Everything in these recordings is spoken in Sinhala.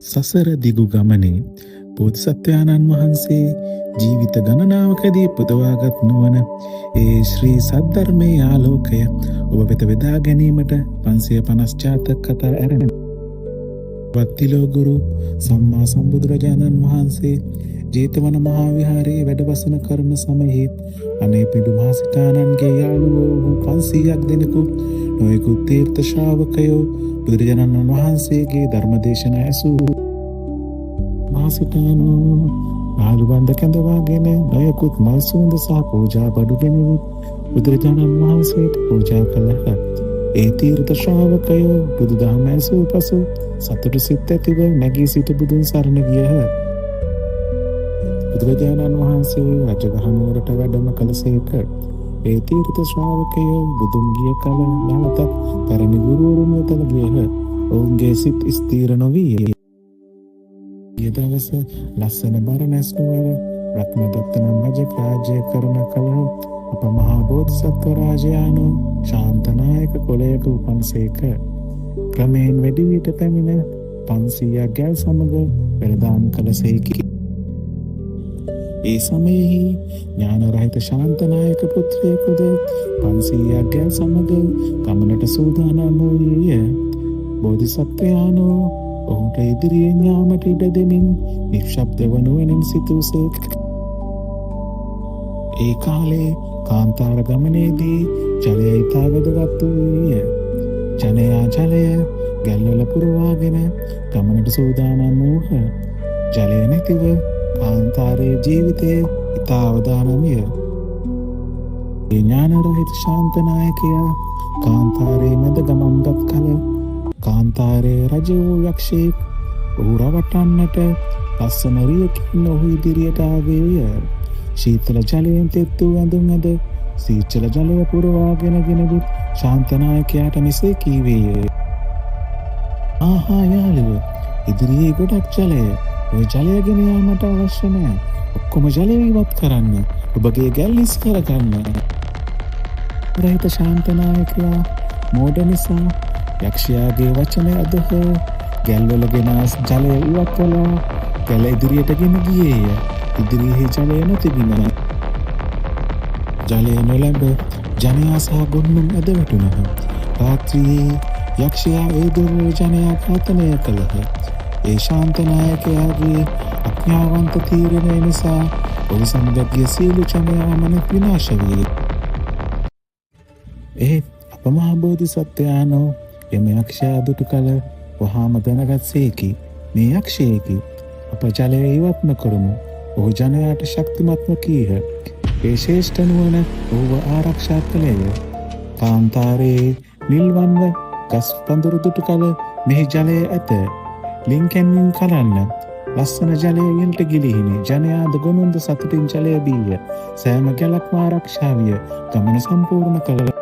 සසර දිගු ගමනේ බෝධිසත්වයාණන් වහන්සේ ජීවිත ගණනාවකදී පුදවාගත් නුවණ, ඒ ශ්‍රී සද්ධර්මයේ ආලෝකය ඔබ වෙත බෙදා ගැනීමට 550 ජාතක කතා ඇරෙන වත්තිලෝ ගුරු සම්මා සම්බුදුරජාණන් වහන්සේ ජේතවන මහා විහාරයේ වැඩවසන කරන සමයෙහි අනේපිඬු මහසිටාණන්ගේ යාළුවෝ වූ 500ක් දෙනෙකු නොයෙකුත් තීර්ථ ශ්‍රාවකයෝ බුදුරජාණන් වහන්සේගේ ධර්ම දේශනා ඇසූ. මහසිටාණෝ ආලුබන්ද කැඳවාගෙන නොයෙකුත් මල් සුවඳ සහ පූජා බඩු ගෙනවිත් බුදුරජාණන් වහන්සේට පූජා කළහ. ඒ තීර්ථ ශ්‍රාවකයෝ බුදුදහම ඇසූ පසු සතුටු සිත් ඇතිව නැගී සිට බුදුන් සරණ ගියහ. බුදුරජාණන් වහන්සේ රජගහ නුවරට වැඩම කළසේක. ඒ තීර්ථ ශ්‍රාවකයෝ බුදුන් ගිය කල නැවතත් පැරණි ගුරුවරුන් වෙත ගියහ. ඔවුන්ගේ සිත් ස්ථිර නොවී. ගිය දවස ලස්සන බරණැස් නුවර බ්‍රහ්මදත්ත නම් රජ රාජ්‍ය කරන කල අප මහා බෝධිසත්ව රාජයාණෝ ශාන්තනායක කුලයක උපන්සේක. ක්‍රමයෙන් වැඩිවියට පැමිණ 500ක් ගැල් සමග වෙළඳාම් කළසේකි. ඒ සමයෙහි ඥානරහිත ශාන්තනායක පුත්‍රයෙකුද 500ක් ගැල් සමග ගමනට සූදානම් වූයේය. බෝධිසත්වයාණෝ ඔහුට ඉදිරියෙන් යාමට ඉඩ දෙමින් නිශ්ශබ්දව නුවණින් සිතූසේක. ඒ කාලේ කාන්තාර ගමනේදී ජලය ඉතා වැදගත් වූයේය. ජනයා ජලය ගැල්වල පුරවාගෙන ගමනට සූදානම් වූහ. ජලය නැතිව කාන්තාරයේ ජීවිතය ඉතා අවදානම්ය. ඒ ඥානරහිත ශාන්ත නායකයා කාන්තාරයේ මැද ගමන් ගත් කල කාන්තාරයේ රජ වූ යක්ෂයෙක් ඔහු රවට්ටන්නට ලස්සන රියකින් ඔහු ඉදිරියට ආවේය. ශීතල ජලයෙන් තෙත් වූ ඇඳුම් ඇඳ සීතල ජලය පුරවාගෙන ගෙනවිත් ශාන්ත නායකයාට මෙසේ කීවේය. "ආහා යාළුව, ඉදිරියේ ගොඩක් ජලය. ඔය ජලය ගෙන යාමට අවශ්‍ය නෑ. ඔක්කොම ජලය ඉවත් කරන්න. ඔබගේ ගැල් හිස් කරගන්න." රහිත ශාන්ත නායකයා මෝඩ නිසා යක්ෂයාගේ වචන අදහ ගැල්වල ගෙන ජලය ඉවත් කළා. ගැල ඉදිරියට ගෙන ගියේය. ඉදිරියෙහි ජලය නොතිබිණ. ජලය නොලැබ ජනයා සහ ගොන්නුන් ඇද වැටුණහ. රාත්‍රියේ යක්ෂයා ඒ දුර්වල ජනයා ඝාතනය කළහ. ඒ ශාන්ත නායකයාගේ අඥාවන්ත තීරණය නිසා ඔහු සමග ගිය සියලු ජනයා මනත් විනාශ විය. එහෙත් අප මහ බෝධිසත්වයාණෝ එම යක්ෂයා දුටු කල වහාම දැනගත් සේකි. මේ යක්ෂයෙකි. අප ජලය ඉවත් නොකරමු. ඔහු ජනයාට ශක්තිමත්ව කීහ. ඒ ශ්‍රේෂ්ඨ නුවණ ඔහුව ආරක්ෂා කළේය. කාන්තාරයේ නිල්වන්ව ගස් පඳුරු දුටු කල මෙහි ජලය ඇත. ලිං කැන්වින් කරන්න. ලස්සන ජලය ඉහළට ගිලිහිනි. ජනයාද ගොනුන්ද සතුටින් ජලය බීය. සෑම ගැලක්ම ආරක්ෂා විය. ගමන සම්පූර්ණ කළ.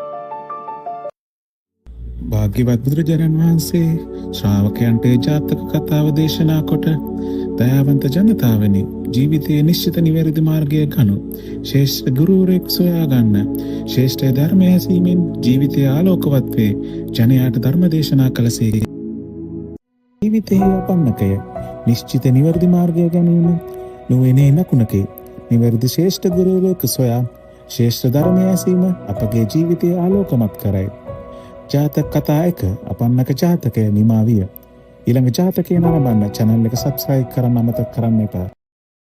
භාග්‍යවත් බුදුරජාණන් වහන්සේ ශ්‍රාවකයන්ට ඒ ජාතක කතාව දේශනා කොට, "දයාවන්ත ජනතාවනි, ජීවිතයේ නිශ්චිත නිවැරදි මාර්ගය ගනු. ශ්‍රේෂ්ඨ ගුරුවරයෙකු සොයා ගන්න. ශ්‍රේෂ්ඨ ධර්මය ඇසීමෙන් ජීවිතය ආලෝකවත් වේ." ජනයාට ධර්ම දේශනා කළසේ. ජීවිතයේ අපන්නකය නිශ්චිත නිවැරදි මාර්ගය ගැනීම නුවණේ නකුණකි. නිවැරදි ශ්‍රේෂ්ඨ ගුරුවරයෙකු සොයා ශ්‍රේෂ්ඨ ධර්මය ඇසීම අපගේ ජීවිතය ආලෝකමත් කරයි. ජාතක කතා 1, අපන්නක ජාතකය නිමා විය. ඊළඟ ජාතකය නරඹන්න චැනල් එක සබ්ස්ක්‍රයිබ් කරන්න අමතක කරන්න එපා.